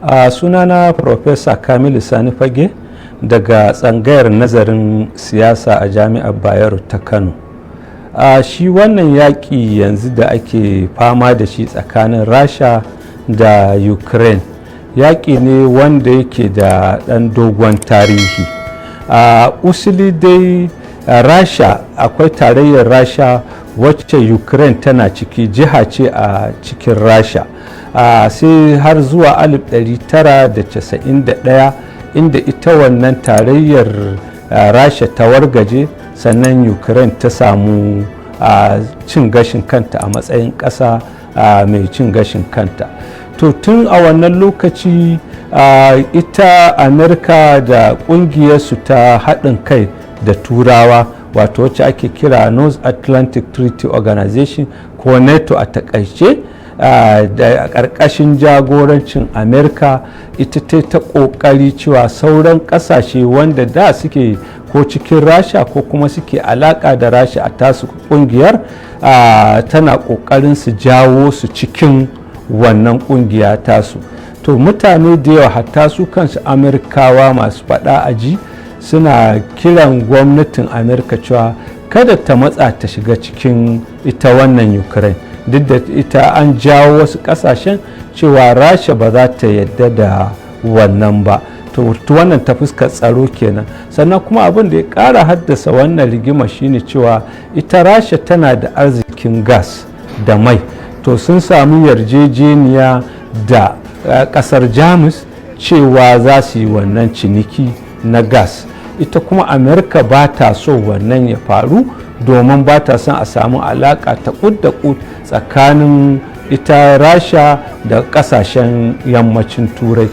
A sunana Profesa Kamilu Sani Fage daga Tsangayar Nazarin Siyasa a Jami'ar Bayero ta Kano. A shi wannan yaƙi yanzu da ake fama da shi tsakanin Rasha da Ukraine, yaƙi ne wanda yake da ɗan dogon tarihi. A usuli dai, Rasha, akwai Tarayyar Rasha wacce Ukraine tana ciki, jiha ce a cikin Rasha, sai har zuwa 1991 inda ita wannan Tarayyar Rasha ta wargaje, sannan Ukraine ta samu cin gashin kanta a matsayin ƙasa mai cin gashin kanta. To, tun a wannan lokaci ita Amerika da ƙungiyarsu ta haɗin kai da Turawa, wato wacce ake kira North Atlantic Treaty Organization ko NATO a takaice, da ƙarƙashin jagorancin Amerika, ita ta ƙoƙari cewa sauran ƙasashe wanda da suke ko cikin Rasha ko kuma suke alaƙa da Rasha a tasu ƙungiyar, tana ƙoƙarin su jawo su cikin wannan ƙungiya tasu. To, mutane da yawa, hatta su kansu Amerikawa masu faɗa a ji, suna kiran gwamnatin Amerika cewa kada ta matsa ta shiga cikin ita wannan Ukraine, duk da ita an jawo wasu kasashen cewa Rasha ba za ta yadda da wannan ba. To, wannan ta fuskar tsaro kenan. Sannan kuma abin da ya kara haddasa wannan rigima shine cewa ita Rasha tana da arzikin gas da mai. To, sun samu yarjejeniya da kasar Jamus cewa za su yi wannan ciniki na gas. Ita kuma Amerika ba ta so wannan ya faru, domin ba ta son a samu alaka ta kud da kud tsakanin ita Rasha da kasashen Yammacin Turai.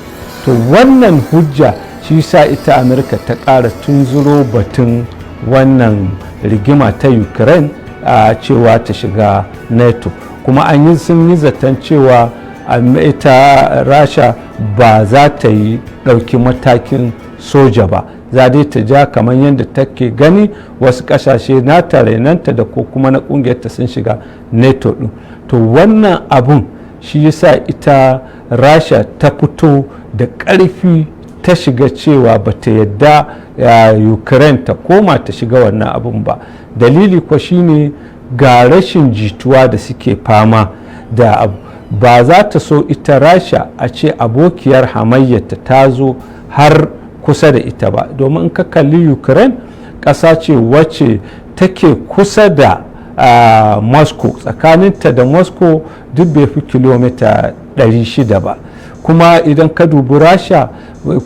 To, wannan hujja shi sa ita Amerika ta ƙara tunzuro batun wannan rigima ta Ukraine a cewa ta shiga NATO. Kuma an yi sun yi zaton cewa ita Rasha ba za ta yi ɗauki matakin soja ba, za dai ta ja kamar yadda take gani wasu kasashe nata renanta da ko kuma na kungiyarta sun shiga NATO din. To, wannan abun shi yasa ita Rasha ta fito da ƙarfi ta shiga cewa ba ta yadda Ukraine ta koma ta shiga wannan abun ba. Dalili ko shine ga rashin jituwa da suke fama da abu, ba za ta so ita Rasha a ce abokiyar hamayyarta ta zo har kusa da ita ba, domin in ka kalli Ukraine, ƙasa ce wacce take kusa da Moscow. Tsakaninta da Moscow duk bai fi kilomita 600 ba. Kuma idan ka dubi Rasha,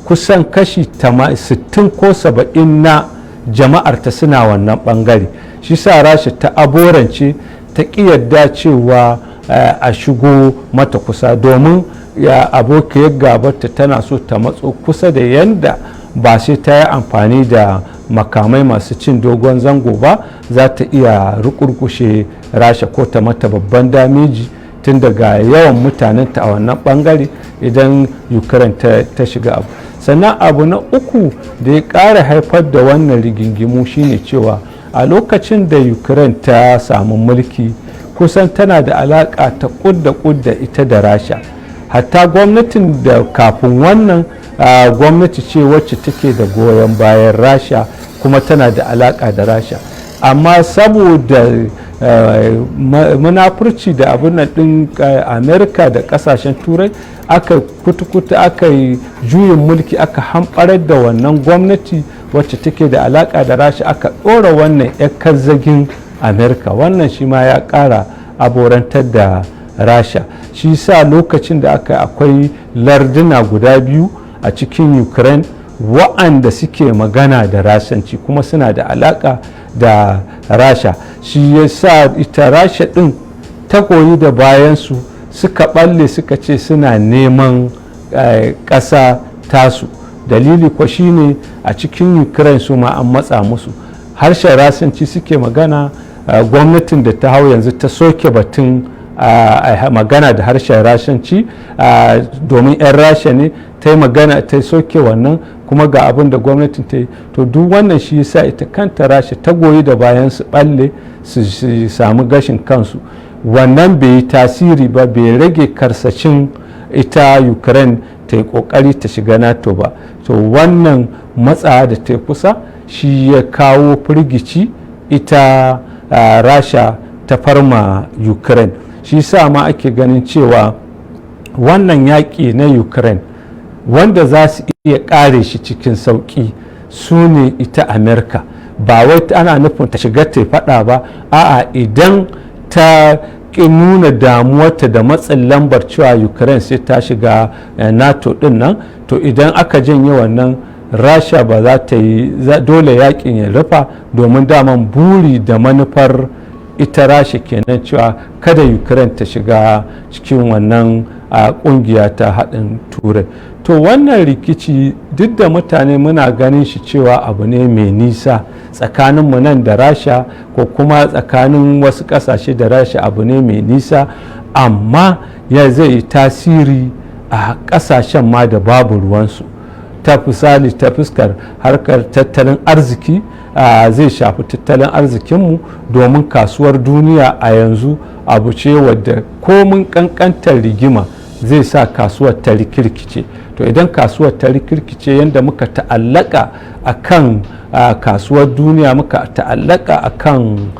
kusan kashi 60 ko 70 na jama'arta suna wannan bangare. Shi sa Rasha ta aborance ta ƙi yadda cewa a shigo mata kusa, domin ya abokiyar gabarta tana so ta matso kusa da yanda ba sai ta yi amfani da makamai masu cin dogon zango ba, za ta iya rukurkushe Rasha ko ta mata babban damage, tun daga yawan mutanenta a wannan bangare idan Ukraine ta shiga abu. Sannan abu na uku da ya ƙara haifar da wannan rigingimu shine cewa a lokacin da Ukraine ta samu mulki, kusan tana da alaƙa ta kud da kud da ita da Rasha. Hatta gwamnatin da kafin wannan, gwamnati ce wacce take da goyon bayan Rasha kuma tana da alaka da Rasha. Amma saboda munafurci da abin nan din Amerika da kasashen Turai, aka kutu-kutu aka yi juyin mulki, aka hamɓarar da wannan gwamnati wacce take da alaka da Rasha, aka ɗora wannan 'yan kazzagin Amerika. Wannan shi ma ya ƙara aborantar da Rasha. Shi sa lokacin da aka akwai larduna guda biyu a cikin Ukraine wa'anda suke magana da Rashanci kuma suna da alaka da Rasha, shi ya sa ita Rasha din ta koyi da bayansu, suka balle, suka ce suna neman ƙasa tasu. Dalili ko shine a cikin Ukraine su ma an matsa musu, harshen Rashanci suke magana. Gwamnatin da ta hau yanzu ta soke batun magana da harshen Rashanci, domin 'yan Rasha ne ta yi magana ta soke wannan. Kuma ga abin da gwamnatin ta yi. To, duk wannan shi yasa ita kanta Rasha ta goyi da bayan su balle su samu gashin kansu. Wannan bai yi tasiri ba, bai rage karsashin ita Ukraine. ta yi kokari ta shiga NATO ba. To wannan matsa da ta kusa shi ya kawo firgici, ita Rasha ta farma Ukraine. Shi sa ma ake ganin cewa wannan yaƙi na Ukraine, wanda za su iya ƙare shi cikin sauƙi su ne ita Amerika. Ba wai ana nufin ta shiga ta faɗa ba, a'a, idan ta ƙi nuna damuwarta da matsin lambar cewa Ukraine sai ta shiga NATO din nan, to idan aka janye wannan, Rasha ba za ta yi, dole yakin ya rufa, domin daman buri da manufar ita Rasha kenan, cewa kada Ukraine ta shiga cikin wannan kungiya ta haɗin Turai. To wannan rikici, duk da mutane muna ganin shi cewa abu ne mai nisa tsakaninmu nan da Rasha, ko kuma tsakanin wasu ƙasashe da Rasha, abu ne mai nisa, amma ya zai yi tasiri a ƙasashen ma da babu ruwansu. Ta misali, ta fuskar harkar tattalin arziki, zai shafi tattalin arzikinmu, domin kasuwar duniya a yanzu abu ce wadda komin kankantar rigima zai sa kasuwar ta rikirkice. To idan kasuwar ta rikirkice, yadda muka ta'allaka a kan kasuwar duniya, muka ta'allaka a kan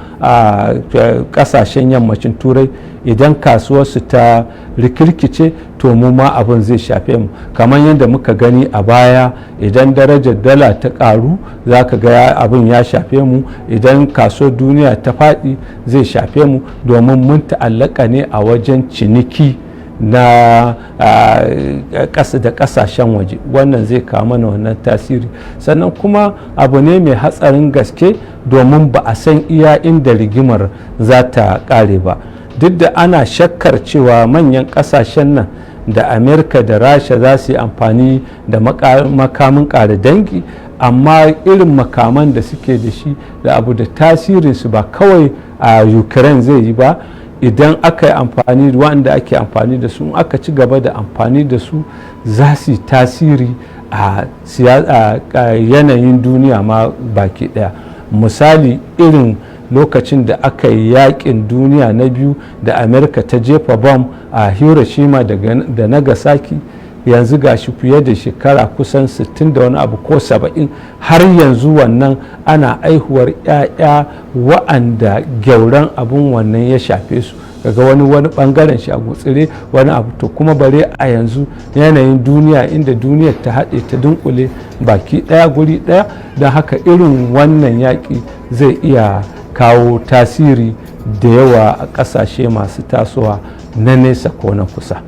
kasashen Yammacin Turai, idan kasuwarsu ta rikirkice, to mu ma abin zai shafe mu. Kamar yadda muka gani a baya, idan darajar dala ta karu, za ka ga abin ya shafe mu. Idan kasuwar duniya ta faɗi, zai shafe mu, domin mun ta'allaka ne a wajen ciniki na ƙasa da ƙasashen waje. Wannan zai kawo mana wannan tasiri. Sannan kuma abu ne mai hatsarin gaske, domin ba a san iya inda rigimar za ta ƙare ba. Duk da ana shakkar cewa manyan ƙasashen nan da Amerika da Rasha za su yi amfani da makamin ƙare dangi, amma irin makaman da suke da shi da abu da tasirinsu ba kawai a Ukraine zai yi ba. Idan aka yi amfani wanda ake amfani da su, aka ci gaba da amfani da su, za su yi tasiri a yanayin duniya ma baki daya. Misali, irin lokacin da aka yi yakin duniya na biyu, da Amerika ta jefa bom a Hiroshima da Nagasaki, yanzu gashi fiye da shekara kusan 60 da wani abu ko 70, har yanzu wannan ana aihuwar 'ya'ya wa'anda gyauran abun wannan ya shafe su, daga wani bangaren shi a gutsire wani abu. To kuma bare a yanzu yanayin duniya, inda duniyar ta haɗe, ta dunkule baki ɗaya guri ɗaya. Don haka irin wannan yaƙi zai iya kawo tasiri da yawa a ƙasashe masu tasowa na nesa ko na kusa.